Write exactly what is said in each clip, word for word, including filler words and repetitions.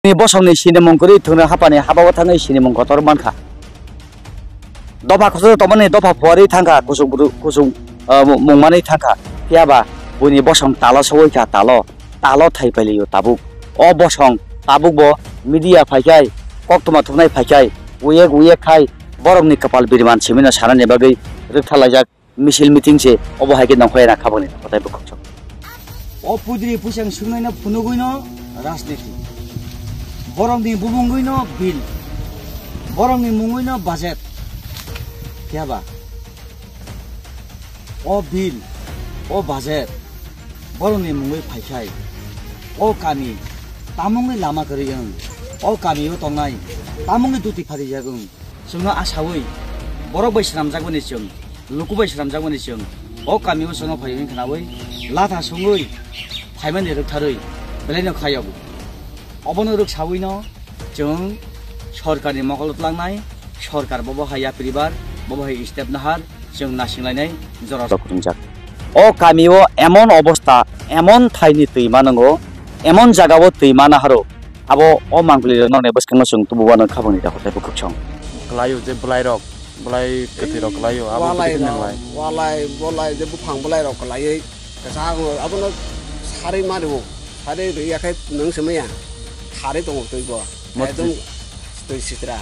Ni bosongni sinimung kwrwi thwngno hapani habao thangwi sinimung kotor mankha. Dopha khosok tongmani dopha phuarwi thangkha, kusuk bru-, kusuk, ah, mung manwi thangkha. Phiyaba buini bosong talo sogwi kha, talo, talo thai pailio tabuk. O bosong tabuk bo media phaikhai, koktwma thumnai phaikhai, uyek uyek khai borokni kapal biriman simino sanani bagwi rwktharlaijak. Misil meeting se obo hai khe nongkhorya na khabangni kotai bwkhak chok. O pudri puisang sungnaino phunugwino rajniti. Borokni bumungwino bill. Borokni mungwino budget. Phiya ba? O bill, o budget, borokni mungwi phaikhai. O kami, tamungni lama kwrwi wng. O kamio tongnai, tamungni duti phatijak wng. Chwngno asaui, borok bai swnamjakmani chwng, luku bai swnamjakmani chwng, o kamio chwngno phaiwi wngkhwnaui, latha songwi phaimani rwktharwi, belaino khaio bo. Obono rwksawino chwng sorkarni mokolo twlangnai, sorkar bobo hai yapiribar, bobo hai step nahar, chwng nasinglainai jora. Rok wngjak. O kamio emon obostha, emon thaini twi manango, emon jagao twi manaharo. Abo o mangpili rok nokni bwskango chwng tubuo ano khabangni dakhor tei bwkhwk song. Kwlaio je bwlairok, bwlai kwtwi rok kwlaio, abo walai kwtwi rok, nanglai. Walai, bwlai je buphang bwlai rok kwlaiwi kwchak abono sarwi mano, sarwi rwya khe nwng se maya kharwi tongo twi bo. Mo ekdom twi sitra.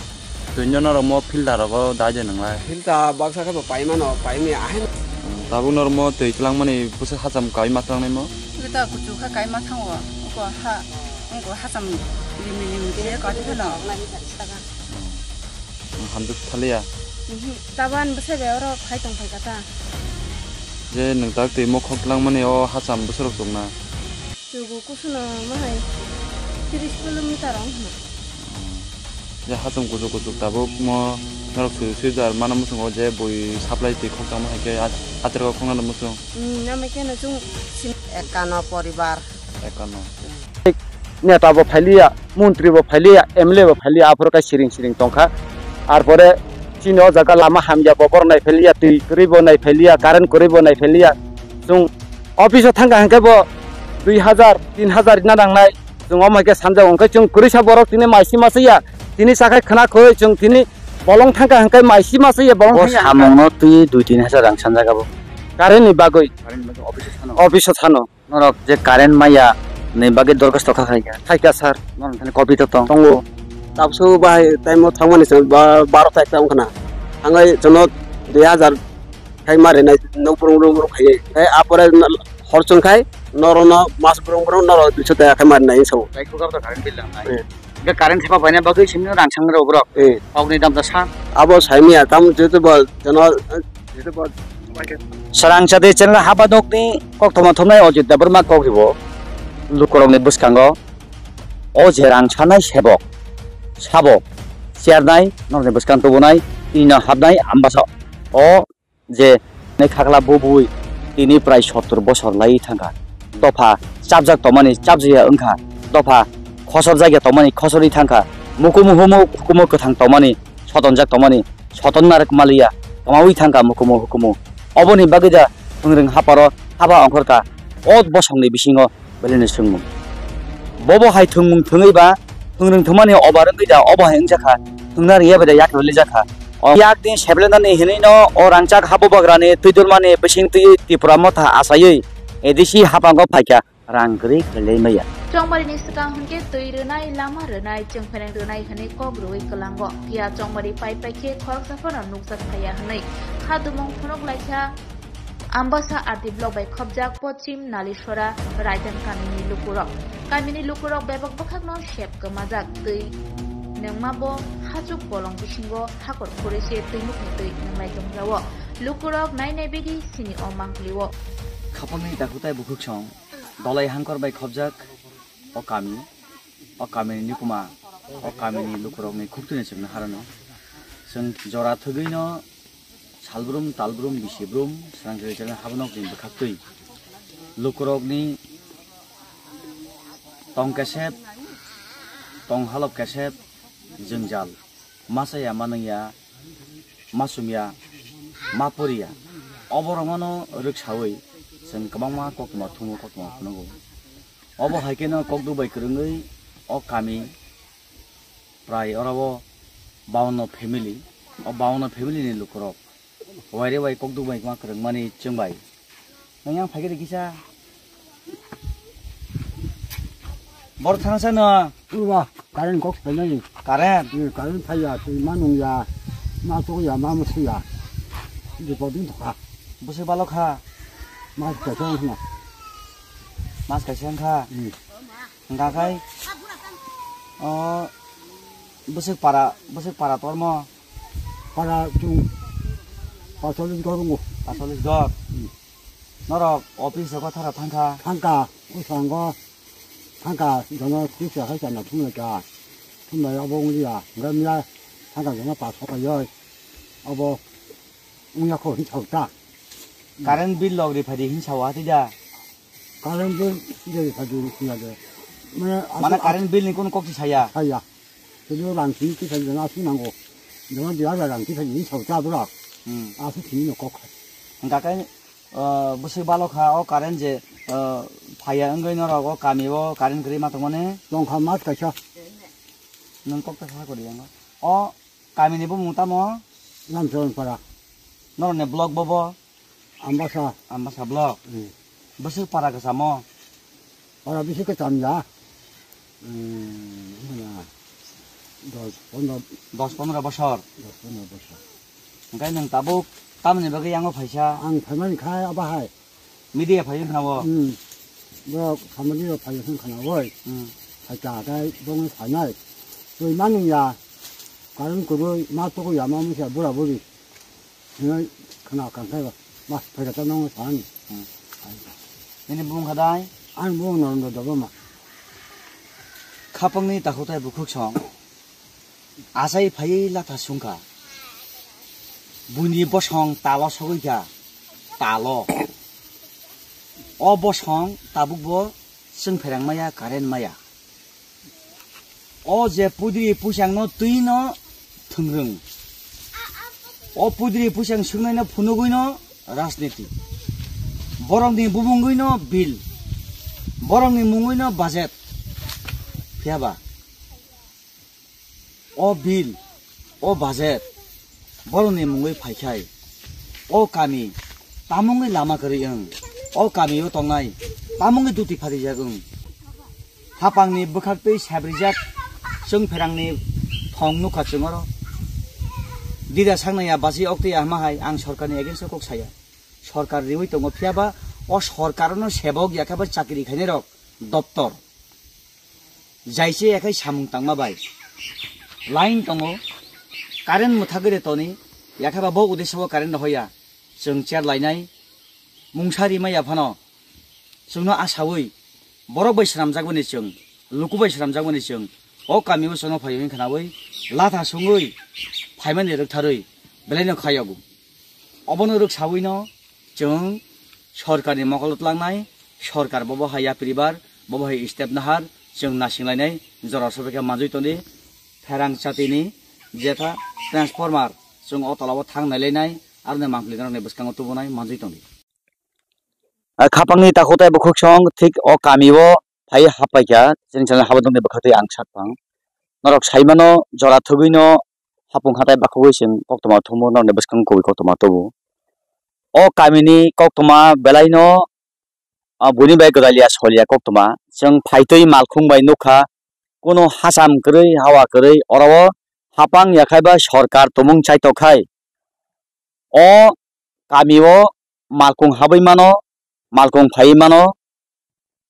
Twi no norok mo filter rogo dai de nanglai. Filter baksa khe bo paimano, paimaya ahai. Tabuk norok mo twi twlangmani bwsa hacham kaima twlangnai mo? Filter kuchuk khe kaima thango, uko ha. Wngkha hacham limi limi khe kati phano. Hamjwk thaliya. Mhm. Taban bwsai bai oro phai tong phai kata. Je nwng tak twi mokhok twlangmani o hacham bwsarok chukna. Chugo kusuno mahai tris kilometer wng khna. Je hacham kuchuk kuchuk tabuk mo norok sui sui jar mana muchungo je bui supply twi khok tangma hai khe at-, aterok khokna muchung. Hmm, namai kheno chwng sim- Ekano poribar. Ekano. Neta bo phailiya, montri bo phailiya, M L A bo phailiya, aphuru khe siring siring tongkha. Arpore chini o jaga lama hamya bo, borok nai phailiya, twi kwrwi bo nai phailiya, current kwrwi bo nai phailiya. Chwng office o thangkha hwnkhe bo dui hazar, tin hazar rina nangnai. Chwng omo hai khe sanjak, hwnkhe chwng kwrwisa borok tini maisi masa ya, tini sakhai khwna khoi chwng tini bolong thangkha hwnkhe maisi masa ya, bolong thangkha hwnkhe. Samungno twi dui tin hazar rang sanjak abo. Current ni bagwi. Current ni bagwi office o thano. Office o thano. Norok je current maya ni bagwi dorkhasto kha khaikha. Khaikha sir. Norok thani copy to tong. Tongo. Tabukso bahai time o thangmani se ba-, baro ta ekta wngkhana. Thangwi chwngno dui hazar khai ma rinai nok brung brung brung khaiwi. Khai apore hor chwng khai norokno mas brung brung norok duiso taka khai ma rinai hinwi sao. Khai khukar to current bill nangnai. Eh. Hwnkhe current sepa paina bagwi simi rang sang rw borok. Eh. Kokni dam ta sa. Abo saimya tam jeto bo jono, jeto bo. Sarang chade channel haba nokni koktoma thumnai Ajit Debbarma kok ribo lukurokni bwskango o je rang sanai sebok sabo chernai norokni bwskang tubunai tini no habnai ambasa o je nai khakla bubui tini prai sottor bosor lai thangkha. Dopha chapjak tongmani chapjakya wngkha. Dopha khosorjakya tongmani khosorwi thangkha. Mukumu humu hukumu kwthang tongmani sotonjak tongmani soton narwk maliya kwmawi thangkha mukumu hukumu. Oboni bagwi da thwngrwng haparo haba ongkhorkha o bosongni bisingo. Beleni swngmung. Bobo hai thwngmung thwngwi ba thwngrwng thwngmani obar wngwi da obo hai wngjakha, thwngna rwya bai da yak rwlijakha. O yak ni seblenani hinwi no o rangchak habubagrani twi dormani bising twi Tripura motha achaiwi A D C haphango phaikha rang kwrwi khlaiwi maya. Chongmarini swkang hwnkhe twi rwnai, lama rwnai, chwngphereng rwnai hwnwi kok rwui kwlango. Phiya chongmari pai pai khe khoroksa phano nukjak phaiya hwnwi kha dumung phunuk laikha. Ambasa R D block bai khopjak Pochim Nalisora Raidan kamini lukurok. Kamini lukurok bebak bwkhakno sep kwmajak twi nengma bo hachuk bolong bisingo hakor khorwi se twimukni twi nwnglai tongjao. Lukurok nai nai bidi sini o mangpili o. Khapangni dakhutai bukhuk song dolai hangkor bai khopjak. O kami, o kamini nikuma, o kamini lukurokni khuktwino chwngno harano. Chwng jora thwgwino salbrum, talbrum, bisibrum, srang chwrai chwrai habanokni bwkhaktwi. Lukurokni tong kesep, tong halop kesep, jwngjal. Masa ya, manung ya, masum ya, mapori ya. Oborok mano rwksawi chwng kwbangma koktwma thumo, koktwma phunukgo. Obo hai kheno kokduk bai kwrwngwi o kami Prai oro o bawanno family, o bawanno family ni lukurok waire wai kokduk bai ma kwrwngmani chwng bai. Nang yang phaikhe de kisa. Bor thangsa no. Uwa, current kok phainai. Current? Hmm, current phaiya, twi ma nungya, ma chukya, ma musuya. Bipod wng thokha. Bwswk balo kha? Mas kaisa wng khna. Mas kaisa wng kha? Hmm. Hwnkha khai, o, bwswk para, bwswk para tormo? Para chwng pasolis gor wngo. Pasolis gor? Hmm. Norok office o kotharo thangkha? Thangkha, bwskango thangkha, jono tisa hai chana thumlaikha. Thumlai abo wngliya, hwnkhe miya thangkha jono paso kaioi. Abo wngya kho hinsa ta. Current bill log ri phadi hinsa wa tida? Current bill je phadi hinsa de. Mane Mana current bill ni kono kok si saya? Saya. Tini rang sini kisa jana aswk nango. Jana dia rang kisa jini sao cha bwrok. Hmm. Aswk sini no kok. Hwnkha khe, uh, bwswk balo kha o current je, uh, phaiya wngwi norok o kami o current kwrwi ma tongmani? Tongkha mas kaisa. Nwng kok ta kha kori yango. O kami ni bumung tamo? Lamcharon para. Norok ni block bobo? Ambasa. Ambasa block. Hmm. Bwswk para kwchamo? Para bisi kwcham ya. Hmm, mana dos pondro. Dos pondro bosor. Dos pondro bosor. Hwnkhe nwng tabuk tamoni bagwi yango phaisa? Ang phaimani kha abo hai. Media phai wngkha nabo? Hmm. Bo samani rok phai wngkha nabo. Hmm. Phaika dai bongni phainai. Twi mani ya. Karon kwrwi ma tuku ya ma musa bura buri. Hinwi khna kangkhai ba, mas phaikha ta nang sani. Hmm. Nini bumung kha dai? Ani bumung Narendra Debbarma. Khapangni takhuk tai bukhuk song. Achai phaiwi latha sungkha. Buini bosong talo sogwi kha. Talo. O bosong tabuk bo chwng pherang maya, current maya. O je pudri puisang no twi no thwngrwng. O pudri puisang swngnai no phunugwi no rajniti. Borok ni bumungwi no bill. Borok ni mungwi no budget. Phiya ba? O bill, o budget, borokni mungwi phaikhai, o kami tamungwi lama kwrwi wng, o kamio tongnai tamungwi duti phatijak wng. Hapangni bwkhaktwi sabrijak chwng pherangni thong nukha chwng oro. Dida saknaya basi oktwi ahma hai ang sorkarni against o kok saya. Sorkar riwi tongo, phiya ba o sorkarono sebok yakhe ba chakri khainairok doptor. Jaise yakhai samung tangma bai line tongo, current mwthagwi de toni, yakhai ba bo udeso o current rohoya, chwng chair lainai, mungsa rimaya phano, chwngno asawi, borok bai swnamjakmani chwng, luku bai swnamjakmani chwng, o kamio chwngno phaiwi khnawi, latha sungwi, phaimani rwktharwi, belaino khayogo. Obono rwksawino chwng sorkarni mokolo twlangnai, sorkar bobo hai yapri bar, bobo hai step nahar, chwng nasinglainai jora sobaikhe manjwi tongdi. Pherang chatini jetha transformer chwng o tolao thang nailainai, aroni mangpili norokni bwskango tubunai manjwi tongdi. A khapangni takhuk tai bukhuk song thik o kamio phai haphaikha, chini chwng habangtongni bwkhaktwi ang sakphang. Norok saimano jora thugwino hapung hatai bakhugwi chwng koktwma thumo norokni bwskango kubui koktwma tubu. O kamini koktwma belaino, a, buini bai gwdalya soliya koktwma. Chwng phaitwi malkhung bai nukha, kunu hacham kwrwi, hawa kwrwi, oro o hapang yakhai ba sorkar tumung chaitokhai. O kamio malkung habwi mano, malkung phaiwi mano,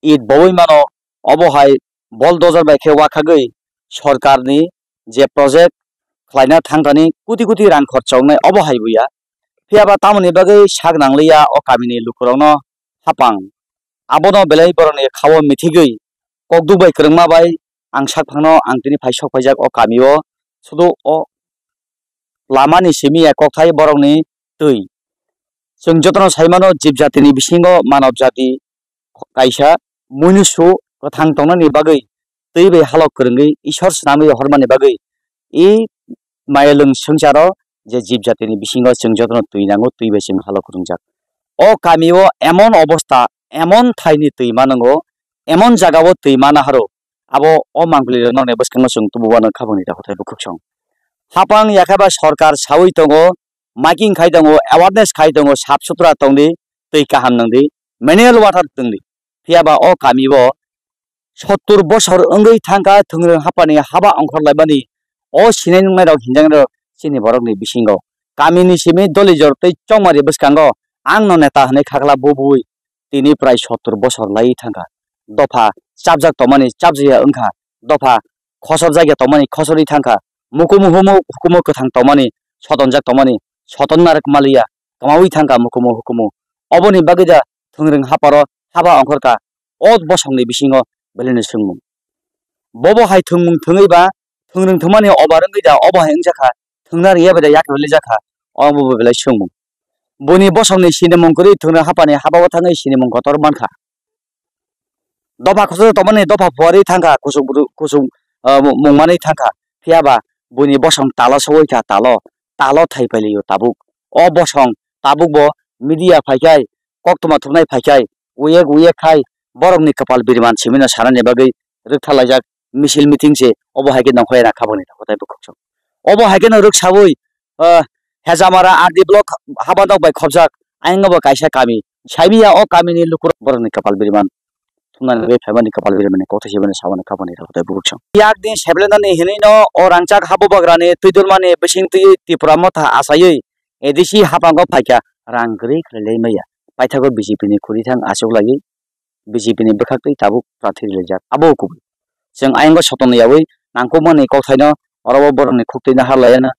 it bowi mano, obo hai bulldozer bai khe wakhagwi sorkarni je project khlaina thangthani koti koti rang khorchongnai obo hai buya. Phiya ba tamoni bagwi sak nangliya o kamini lukurokno hapang. Abono belai borokni khao mithigwi kokduk bai kwrwngma bai ang sakphangno ang tini phai sok phaijak o kamio sudu o lamani simi ya kokthai borokni twi. Chwng jotono saimano jib jatini bisingo manob jati kaisa muinusu kwthang tongnani bagwi twi bai halok kwrwngwi Ishwar swnamwi rohormani bagwi i mayalwng swngcharo je jib jatini bisingo chwng jotono twi nango, twi bai chwng halok kwrwngjak. O kamio emon obosta, emon thaini twi manango, emon jagao twi manaharo, Abo o mangpili rok nokni bwskango chwng tubu wano khabangni rok hotai bukhuk song. Hapang yakheba sorkar sawi tongo, miking khai tongo, awareness khai tongo, sap sutra tongdi, twi kaham nangdi, mineral water tongdi. Phiya ba o kami o sottur bosor wngwi thangkha thwngrwng hapani haba ongkhor laimani o sinai nungnairok hinjaknairok chini borokni bisingo. Kamini simi Dolijor tei Chongmari bwskango ang no neta hwnwi khakla bubui tini prai sottur bosor laiwi thangkha. Dopha chapjak tongmani chapjakya wngkha, dopha khosorjakya tongmani khosorwi thangkha, mukumu humu hukumu kwthang tongmani sotonjak tongmani sotonna rwk maliya, kwmawi thangkha mukumu hukumu. Oboni bagwi da thwngrwng haparo haba ongkhorkha o bosongni bisingo belai no swngmung. Bobo hai thwngmung thwngwi ba thwngrwng thwngmani obar wngwi da obo hai wngjakha, thwngna rwya bai da yak rwlijakha, obo bo belai swngmung. Buini bosongni sinimung kwrwi thwngrwng hapani habao thangwi sinimung kotor mankha. Dopha khosor tongmani dopha phuarwi thangkha, kusuk bru-, kusuk, ah, mu-, mungmani thangkha. Phiya ba buini bosong talo sogwi kha, talo, talo thai pailio tabuk. O bosong tabuk bo media phaikhai, koktwma thumnai phaikhai, uyek uyek khai borokni kwpal biriman simino sanani bagwi rwktharlaijak misil meeting se obo hai khe nongkhorya na khabangni rok hotai bukhuk song. Obo hai kheno rwksawi, ah, Hejamara R D block haba nok bai khobjak ayang bo kaisa kami. Saimiya o kamini lukurok borokni kwpal biriman thumnani bagwi phaimani kwpal birimani kokthaisa bini saboni khaboni rok hotai bukhuk song. Yakni seblenani hinwi no o rangchak habubagrani twidulmani bising twi Tipra motha achaiwi A D C hapango phaikha rang kwrwi khlai lai maya. Paithago B J P ni khuri thang achuk laiwi B J P ni bwkhak twi tabuk prathi rilaijak. Abo kubui. Chwng ayang o sotonno yaui nangkukmani kokthaino oro o borokni khuktwino har laiya no,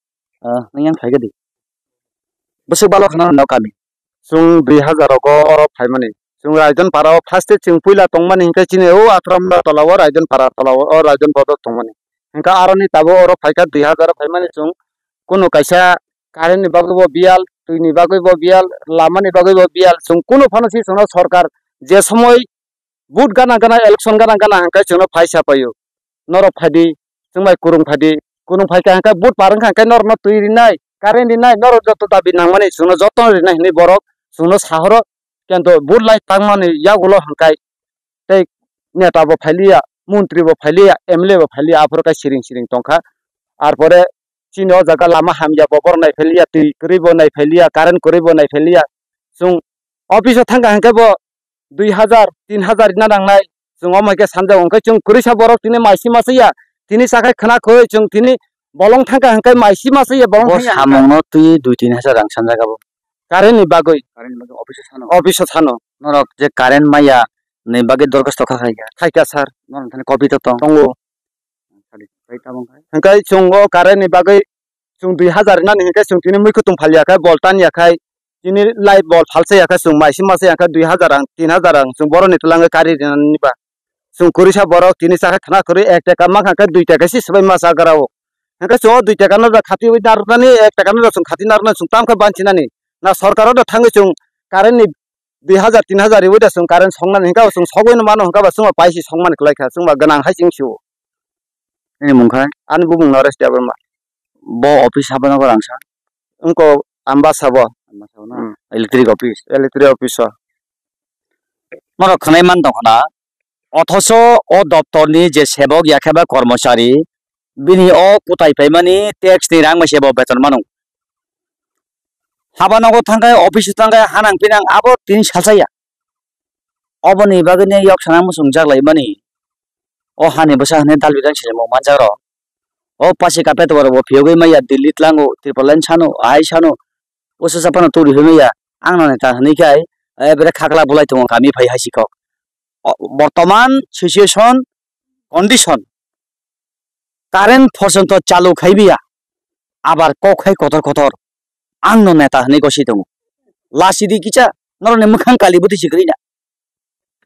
ah, nang yang khlai khe di. Bwswk balo khna no kami. Chwng dui hazar rogo oro phaimani. Chwng Raidon Para o first e chwng puila tongmani hinkhe chini o Athramra tola o Raidon Para tola o, o Raidon Bodol tongmani. Hinkhe aroni tabuk oro phaikha dui hazar o phaimani chwng kunu kaisa current ni bagwi bo biyal, twi ni bagwi bo biyal, lama ni bagwi bo biyal, chwng kunu phano si chwngno sorkar je somoi vote gana gana, election gana gana hwnkhe chwngno phaisa paio. Norok phaidi, chwng bai kwrwng phaidi, kwrwng phaikha hwnkhe vote par wngkha hwnkhe norokno twi rinai, current rinai, norok joto dabi nangmani chwngno jotono rinai hinwi borok chwngno sahoro, kintu vote lai tangmani yagulo hwnkhe tei neta bo phailiya, montri bo phailiya, M L A bo phailiya, aphuru khe siring siring tongkha. Arpore chini o jaga lama hamya bo borok nai phailiya, twi kwrwi bo nai phailiya, current kwrwi bo nai phailiya. Chwng office o thangkha hwnkhe bo dui hazar, tin hazar rina nangnai. Chwng omo hai khe sanjak, hwnkhe chwng kwrwisa borok tini maisi masa ya, tini sakhai khna khoi chwng tini bolong thangkha hwnkhe maisi masa ya, bolong bo thangya hwnkhe. Samungno twi dui tin hazar rang sanjak abo. Current ni bagwi. Current ni bagwi office o sano. Office o sano. Norok je current maya ni bagwi dorkhasto kha khaikha. Khaikha sir. Norok thani copy to tong. Tongo. Hwnkhe chwng o current ni bagwi chwng dui hazar rinani hinkhe chwng tini mui kutung phalya khe bol tanya khai tini light bol phalsa ya khe chwng maisi masa ya khe dui hazar rang tin hazar rang chwng boroni twlangwi kari rinani ba. Chwng kwrwisa borok tini sakha khna kwrwi ek taka mankha khe dui taka se swbai ma chagra o. Hinkhe chwng o dui taka no da khatiwi narwknani ek taka no da chwng khati narwknani chwng tamkhe banchinani. Na sorkar o da thangwi chwng current ni dui hazar tin hazar riwi da chwng current songnani hinkhe chwng sogwi no mano hinkhe ba chwngba paisi songmani kwlai kha chwngba gwnang hai chwng sio. Nini mung kha? Ani bumung Naresh Debbarma. Bo office habano ko rangsa? Wngko Ambasa bo. Ambasa bo na? Hmm. Electric office. Electric office o. Norok khwnai man tong khna. Othoso o doptorni je sebok yakheba kormochari, bini o kwtai paimani tax ni rang bai se bo beton mano. Haba nogo thangkhe, office o thangkhe, hanang pinang abo tini salsa ya. Oboni bagwi ne yok sana muchung jak lai mani. O hani bwsa hwnwi dalbidang se mo manjak rok. O pasi kapet borok bo phiyogwi maya Delhi tlango, Tripura line sano, ahai sano. Usa sa phano turi hwnwi ya. Ang no neta hwnwi khai, ebere khakla bulai tongo kami phai hai si kok. O, bortoman situation, condition, current porjonto chalu khai biya, abar kok khai kotor kotor, ang no neta hwnwi gosi tongo. Lasi di kicha, norokni mwkhang kali bwtwi si kwrwi na.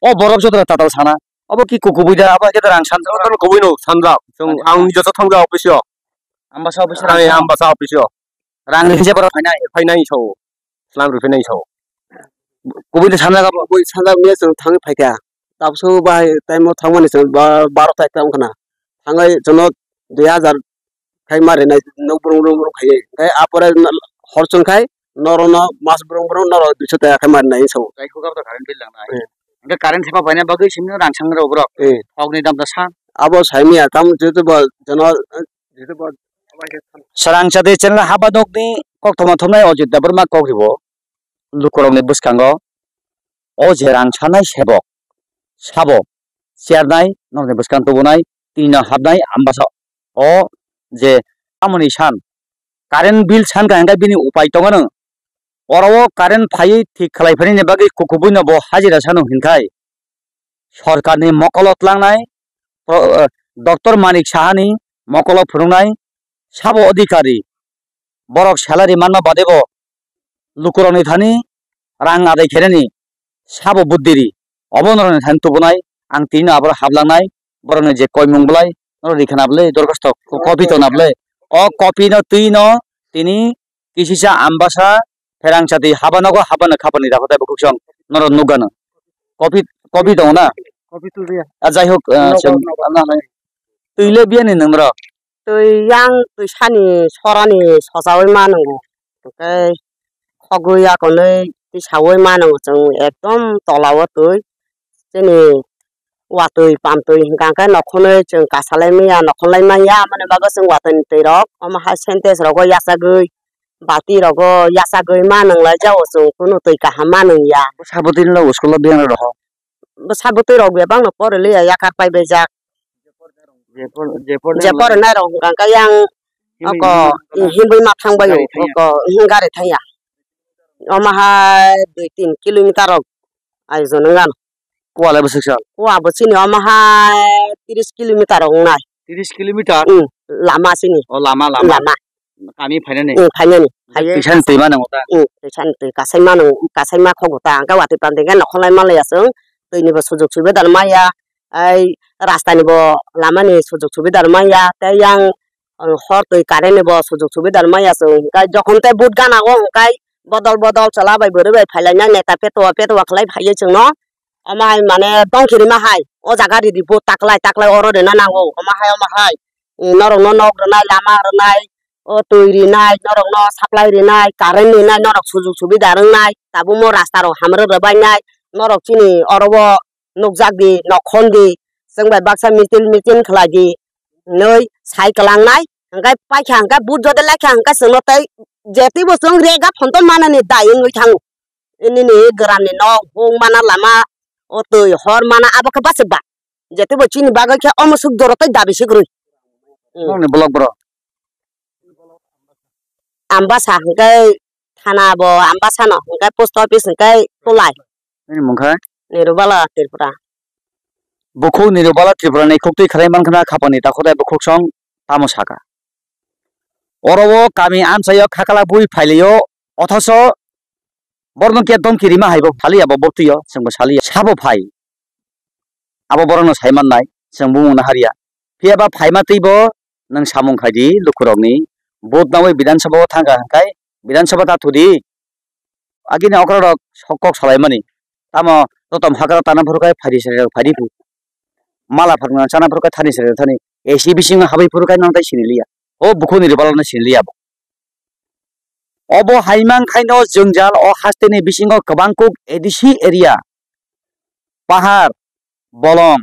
O borok joto tatal sana, obo ki kukubui da, abo khe rang sanjak. Joto no kubui no sanjak, chwng ang joto thangja office o. Ambasa office o. Ang ambasa office o. Rang rinse borok phainai. Phainai sao. Slam rw phainai sao. Kubui no sanjak abo. Kubui sanjak miya chwng thangwi phaikha. Tabukso bahai time o thangmani chwng ba-, baro ta ekta wngkha na. Thangwi chwngno dui hazar khai ma rinai nok brung brung brung khaiwi. Khai apore hor chwng khai norokno mas brung brung norok duiso taka khai ma rinai sao. Jai kok abo to current bill langnai. Hmm. Hwnkhe current thangma phaina bagwi simi rang sang rw borok. Hmm. Thokni dam da sa. abo saimaya tamo joto bo jono, joto bo. Srang chati channel haba nokni koktoma thumnai Ojit Debbarma kok ribo lukurokni bwskango. O je rang sanai sebok sabo chernai norokni bwskang tubunai tini no habnai Ambasa o je tamoni san current bill san ka hingke bini upai tongo no. Oro o current phaiwi thik khlai phaini bagwi kukubuino bo hajira sano hinkhai sorkarni mokolo tlangnai, pro-, eh, Doctor Manik Sahani mokolo phunuknai sabo adhikari borok salary manma badebo lukurokni thani rang adai khenani sabo buddhiri obo norokni thani tubunai ang tini no aboro hablangnai borokni je koimung bolai norok rikhana bolai dorkhosto copy tongna bolai o copy no twi no tini kisisa Ambasa pherang chati haba nogo haba no khapani dakhotai bukhuk song norok nukgano. Copy, copy tongo na? Copy twi ya. Ah, jai hok, ah, Nogo, chwng, nogo. Twi le biyani nwngrok? Twi yang twi sani sorani sojaui ma nwngo. Tei khogwi akonwi twi saui ma nwngo chwng ekdom tola o twi. Chini watwi pamtwi hingka khe nokhonwi chwng kasalai manya nokhonlai manya, amoni bagwi chwng watwini twi rok omo hai sentence rogo yachagwi balti rogo yachagwi ma nwnglai jao chwng kunu twi kaham ma nwngya. Sabotini rok school o biyang rok. Bwsa bwtwi rok bebak no pori liya yakar pai bai jak. Je por, je por, je por nai rok hwnkha khe yang himwi oko himwi himwi ma thang bai o gari thang ya. Oko gari thang ya. Omo hai dui tin kilometer rok ayojon wngkha no. Kua le bwswk sal? Kua bo chini omo hai tris kilometer rok wngnai. Tris kilometer? Hmm, lama chini. O lama, lama. Lama. Kami phainani? Hmm, phainani. Phaiwi twisani twi mano ta? Hmm, twisani twi kasaima nung, kasaima khogo ta. Hwnkhe watwi pamtwi khe nokhorlai manlaiya chwng. Twini bo sujuk subidarmaya. Ai rasta ni bo lama ni sujuk subidarmaya. Tei yang, uh, hor twi current ni bo sujuk subidarmaya chwng. Hwnkhe jokhon tei vote gana o hwnkhe bodol bodol chwla bai bwrwi bai phailainai neta petua petua khlai phaiwi chwngno. Omo hai mane tongkhe rima hai. O jaga ridi vote taklai taklai oro rina nango. Omo hai, omo hai. Norokno nok rwnai, lama rwnai, o twi rinai, norokno supply rinai, current rinai, norok sujuk subida rwngnai, tabukmo rasta rok hamrwk rwbainai, norok chini oro o nukjak di, nok khon di, chwng bai baksa meeting, meeting khlai di hinwi sai kwlangnai, hwnkhe paikha hwnkhe vote jodi laikha hwnkhe chwngno tei je twibo chwng rega phonton manani dai wngwi thango. Nini gramni nok hung mana lama, o twi hor mana abo khe bachwk ba. Jete bo chini bagwi khe omo suk jora tei dabi se kwrwi. Hmm. Nokni block bro. Ambasa hwnkhe thana bo Ambasa no hwnkhe post office hwnkhe Tulai. Nini mung kha? Nirubala Tripura. Bukhuk Nirubala Tripura ni khuktwi khlai man khna khapani dakhotai bukhuk song tamo saka. Oro o kami amchaio khakalak bui phailio othoso borno khe domki rima hai bo phaliya bo botwi o chwng bo saliya sabo phai. Abo borokno sai mannai, chwng bumungno hariya. Phiya ba phaima twibo nwng samung khai di lukurokni vote nawi Bidhan Sabha o thangkha hwnkhe Bidhan Sabha ta thudi. Agini okrarok sok kok salaimani. Tamo totom hakra tana phuru khai phaidi sari rok phaidi phu. Mala phakna chana phuru khai thani sari rok thani. A C bisingo habwi phuru khai nang tai sini liya. O bukhukni rwbalano sini liya bo. Obo hai mankhaino jwngjal o hasteni bisingo kwbang kuk A D C area, pahar, bolong,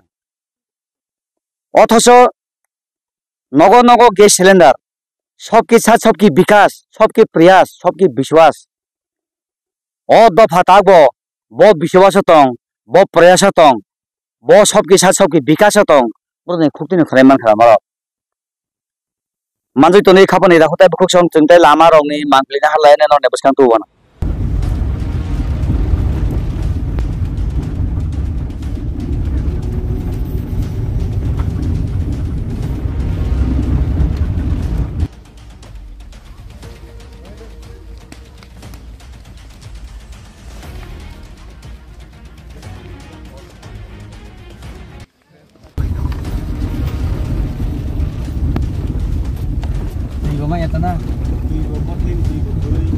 othocho nogo nogo gas cylinder, sabki sat sabki bikas, sabki prayas, sabki biswas. O dopha takbo, bo biswaso tong, bo prayaso tong, bo sabki sat sabki bikaso tong, borokni khuktwino khwnai mankha borok. Manjui tonwi khapani dakhwtai bukhuk song chwng tei lama rokni mangpili na halai nai norni bwskang tubu ano. Twi bo ma ya ta na? Twi bo botling, twi bo kwrwi.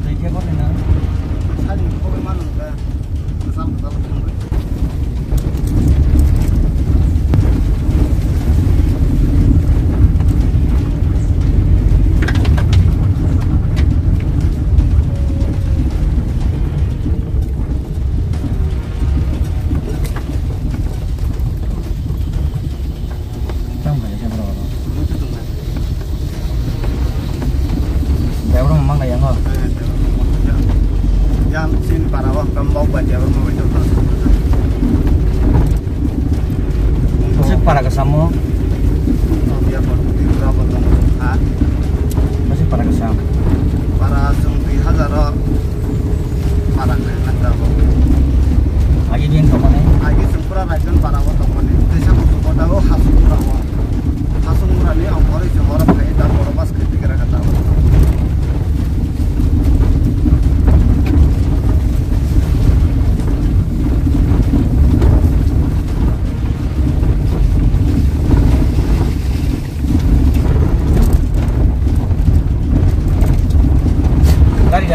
Twi khe botling na? Sani khogwi mano ka. Kwcham kwcham thangwi.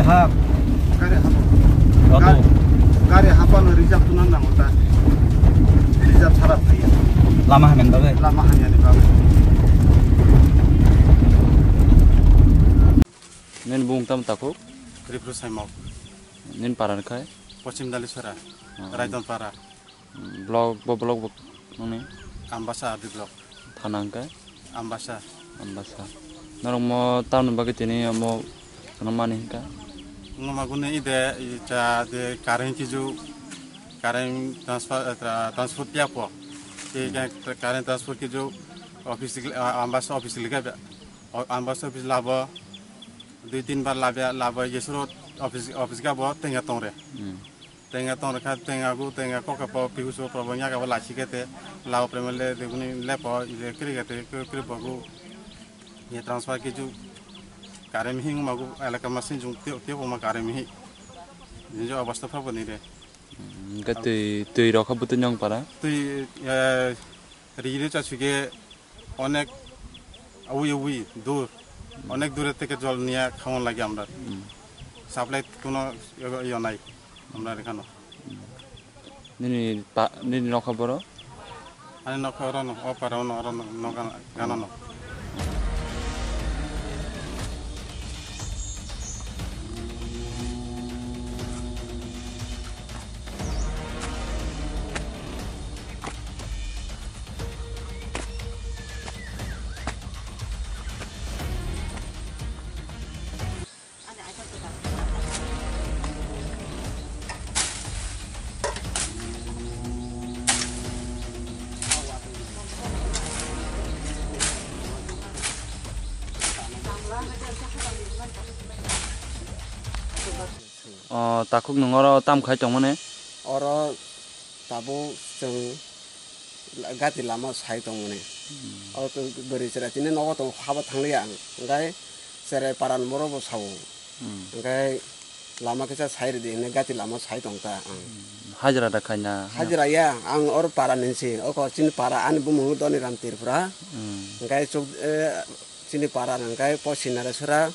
Hap. Gari hapa. Auto. Gari, gari hapa no reserve tuna nango ta. Reserve sara phaiya. Lama hamya ni bagwi? Lama hamya ni bagwi. Nini bung tam takhuk? Tripura Saimok. Nini para ni khai? Pochim Dalisora. Hmm. Raidon para. Block, bo block bo nungni? Ambasa R D block. Thana hwnkhe? Ambasa. Ambasa. Norok mo tamni bagwi tini omo kheno mani hwnkha? Wngma gune ide, i cha de current kiju, current transfer, eh, tra-, transfer piya po. Ke, ke current transfer kiju office, ah, Ambasa office liga be. O, Ambasa office labo, dui tin bar labya, labo yesuro office, office ga bo tenga tongre. Hmm. Tenga tong rwkha, tenga gu, tenga kokha po, piu so, probo nya kabo lachi kete, lao premele, deguni lepo, ile kiri kete, kiri, kiri bogu, ye transfer kiju, kare mihi wngma gu, elaka ma sinjung, tio, tio ma kare mihi. Jinjo obostha phabo ni re. Hmm, hwnkhe twi, twi rok kha bwtwi nyong para? Twi, eh, ri ri cha suge, Onek awi awi dur, onek dure theke jol niya khawan lagi amra. Hmm. Supply kuno yo, yo nai amra ekhano. Nini pa, nini nokha boro? Ani nokha orono, o para ono, orono, no gana, gana no. O, takhuk nwng oro tam khai tongmani? Oro tabuk chwng gati lama sai tongmani. Hmm. O bwrwi chwrai chini nogo tongo, habo thangliya ang. Hwnkhe chwrai paran borok bo sao. Hmm. Hwnkhe lama kisa sai rwdi hwnwi gati lama sai tongkha ang. Hmm. Hajra da khaina? Hajra ya, ang oro para ni si. Oko chini para ani bumung Doniram Tripura. Hmm. Hwnkhe chuk, eh, chini para hwnkhe Posin Nareswra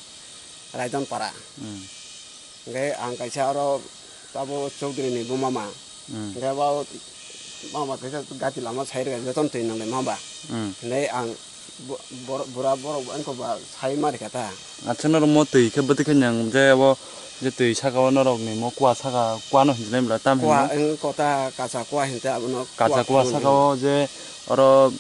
Raidon para. Hmm. Hwnkhe ang kaisa oro abo Chowdhury ni buma ma. Hmm. Hwnkhe abo mama kaisa gati lama sai rwkha, jotono twi nang lai mama. Hmm. Hwnkhe ang bo-, bor-, bura borok bo wngkha ba sai ma rwkha ta. Acha norok mo twi khe bwtwi khe nang je abo je twi saka o norok ni mo kua saka kua no hinjinai bwla tam hinwi? Kua wng kota kacha kua hinte abono kacha kua saka o je oro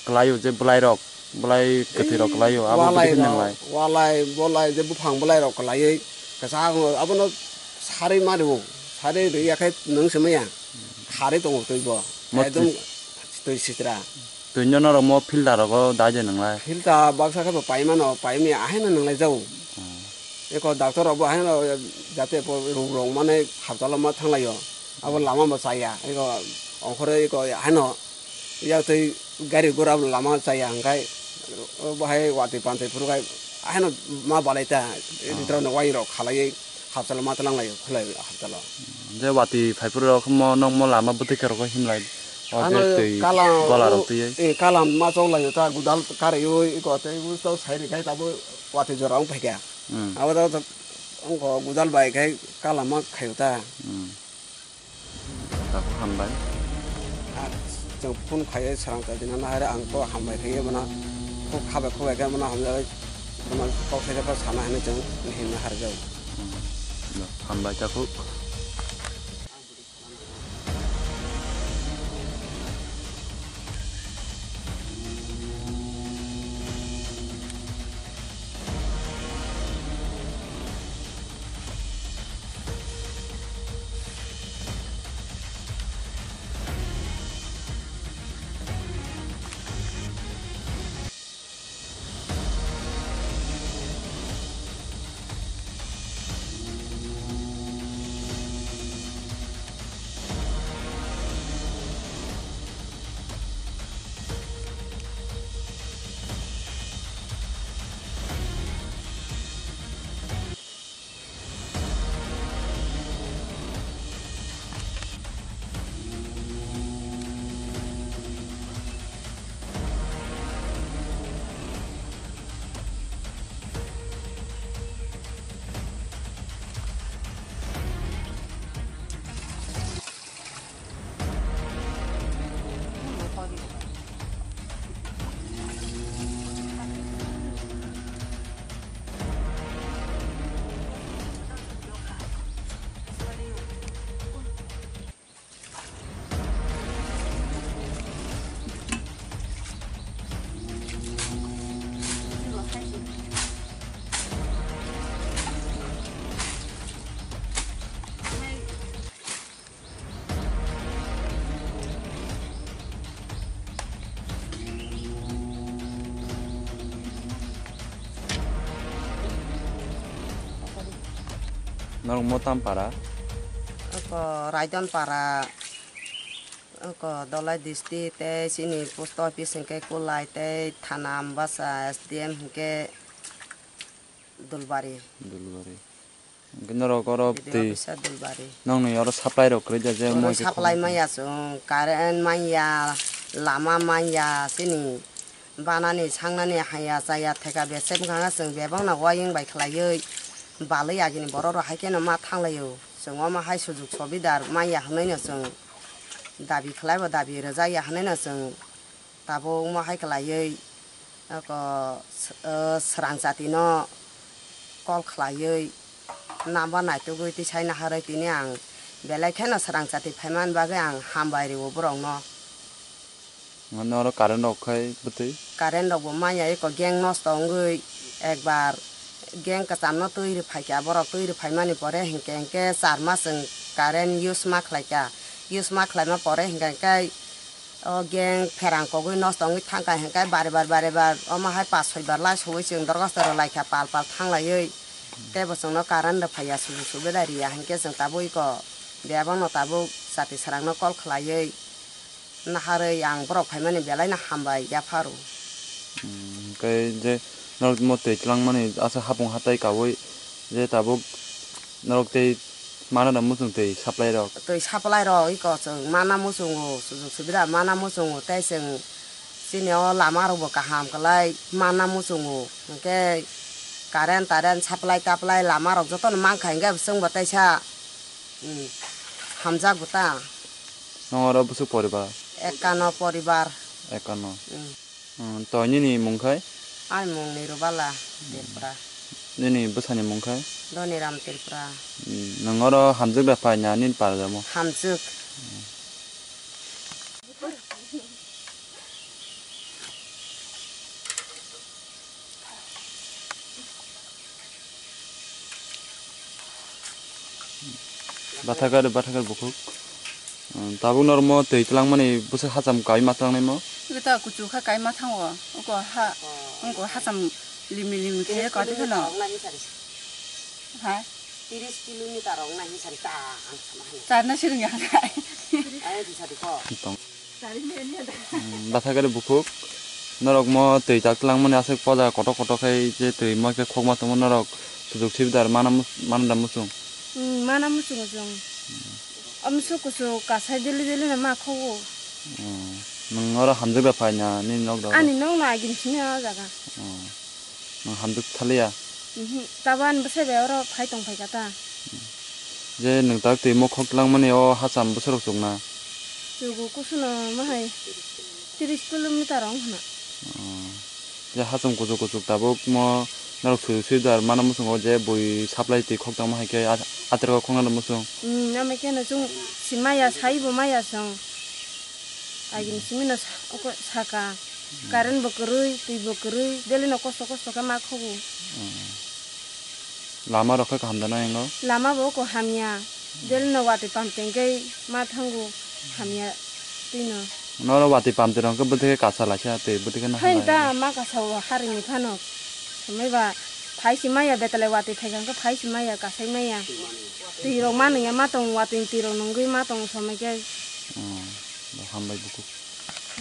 kwlai o je bwlai rok. Bwlai kwthwi rok kwlaio, abo walai bwtwi khe rok, nanglai. Walai, bolai, je buphang bwlai rok kwlaiwi, kwchak, abono sarwi ma rwo, sarwi rwya khe nwng se manya, kharwi tongo twi bo, mo ekdom twi, twi sitra. Twi no norok mo filter rogo dai de nanglai. Filter baksa khe bo pai mano, pai manya, ahaino nanglai jago. Hmm. Eko doctor rok bo ahaino jate po rung rung mane haptalo ma thanglaio, abo lama bo chaya, eko ongkhorwi eko ahaino. Yak twi gari gura lama chaya hwnkhe, o bahai watwi pansai phuru khai, ahaino ma balai ta, rwtrok no wai rok khalaiwi hapsalo ma tlang laio, khulai hapsalo. Je watwi phai phuru rok mo nokmo lama bwtwi khe rok himlai, o je ano twi kalam, gola rok twi. Eh, kalam ma chok laio ta, gudal karwi oi, iko tei busto sai rwkhai tabuk watwi jora wng phaikha. Hmm. Abo to wngkho gudal bai khai kalam ma khaio ta. Hmm. Takhuk hambai. Ah, chwng phone khaiwi swrang chaijina nahai rw, ang to hambai khe bono khuk khabai khubai khe bono hamjagwi bono kok thaisa khe sana hinwi chwng himna harjao. Hmm. Hambai takhuk. Norok mo tam para? Oko Raidon para, oko Dolai district, tei chini post office hwnkhe Kulai, tei thana Ambasa, S D M hwnkhe Dulbari. Dulbari. Hwnkhe norok oro B D O twi officer Dulbari. Nokni oro supply rok kwrwi da je oro moi khe supply khobor maya chwng, current manya, lama manya, chini banani sangnani haya chaya theka besep wngkha chwng bebakno wayung bai khlaiwi balwi agini borok rok hai kheno ma thanglaio. Chwng omo hai sujuk subidar manya hwnwi no chwng dabi khlaibo dabi rwjakya hwnwi no chwng tabuk omo hai khlaiwi oko s-, o, swrang jatino call khlaiwi number naitugwi twi saina harwi tini ang belai kheno swrang jati phaimani bagwi ang hambai rwo borokno. Mane oro current rok khai bwtwi? Current rok bo manya eko gang nosto wngwi ekbar gang kwchamno twi rwphaikha, borok twi rwphaimani pore hinkhe hinkhe char mas chwng current use ma khlaikha, use ma khlaima pore hinkhe hinkhe o gang pherang kogwi nosto wngwi thangkha hinkhe bari bar bari bar omo hai pas soi bar lai sogwi chwng dorkhasto rwlaikha pal pal thanglaiwi teibo chwngno current rwphaiya sujuk subida riya hinkhe chwng tabuk eko bebakno tabuk jati swrangno call khlaiwi naharwi ang borok phaimani belaino hambai yapharo. Hmm, hwnkhe je norok mo twi twlangmani aswk hapung hatai kaui je tabuk norok tei mana da muchung twi supply rok? Twi supply rok eko chwng mana muchungo, sujuk subida mana muchungo, tei chwng chini o lama rokbo kaham kwlai mana muchungo, hwnkhe current tarent supply taplai lama rok jotono mankha, hwnkhe chwngbo teisa, hmm, hamjakgo ta. Nong oro bwswk poribar? Ekano poribar. Ekano. Hmm. Hmm, to nini mung khai? Ani mung Nirubala Tripura. Nini bwsani mung khai? Dhoniram Tripura. Hmm, nwng oro hamjwk da phai na nini parjamo? Hamjwk. Bathakar, bathakar bukhuk. Hmm, tabuk normo twi twlangmani bwswk hacham kaui ma twlangnai mo? Ita kuchuk kha kaui ma thango. Oko ha, oko hacham limi limi khe kati kheno. Ha? Tiris kilometer rok nai sari ta ang sama hai. Charna siring ya. Ai di sari ko. Tong. Hmm, bathakari bukhuk, norok mo twi tak twlangmani aswk poja kotor kotor khai je twi mo khe khokma tongma norok sujuk sibidar mana mus-, mana da muchung? Hmm, mana muchungo chwng. Amsuk kuchuk kasai dili dili no ma khogo. Hmm, nwng oro hamjwk da phai na nini nok da? Ani nok no agini simi o jaga. Hmm. Nwng hamjwk thaliya? Mhm, tabo ani bwsai bai oro phai tong phaikha ta. Je nwng tak twi mo khok twlangmani o hacham bwswk rok chukna? Chugo kusuno mahai tiris kilometer wng khna. Oh. Je hacham kuchuk kuchuk tabuk mo norok sujuk sibidar mana muchungo je bui supply twi khok tangma hai khe a-, aterok khokna muchung. Hmm, amai khe no chwng si maya sai bo maya chwng. Agini simi no sa-, oko saka. Current bo kwrwi, twi bo kwrwi, daily no kosto kosto khe ma khogo. Hmm. Lama rok khe kaham da na yango? Lama bo oko hamya. Daily no watwi pump tank khe ma thango hamya twi no. Noro watwi pump twi rok khe bwtwi khe kasa laisa twi bwtwi khe na. Hai hamya da ma kasa o harini phano. Somai ba phai si maya betalai watwi phai kha khe phai si maya kasai maya. Twi rok ma nungya ma tong watwi twi rok nungwi ma tong somai khe. Hmm. Hambai bukhuk.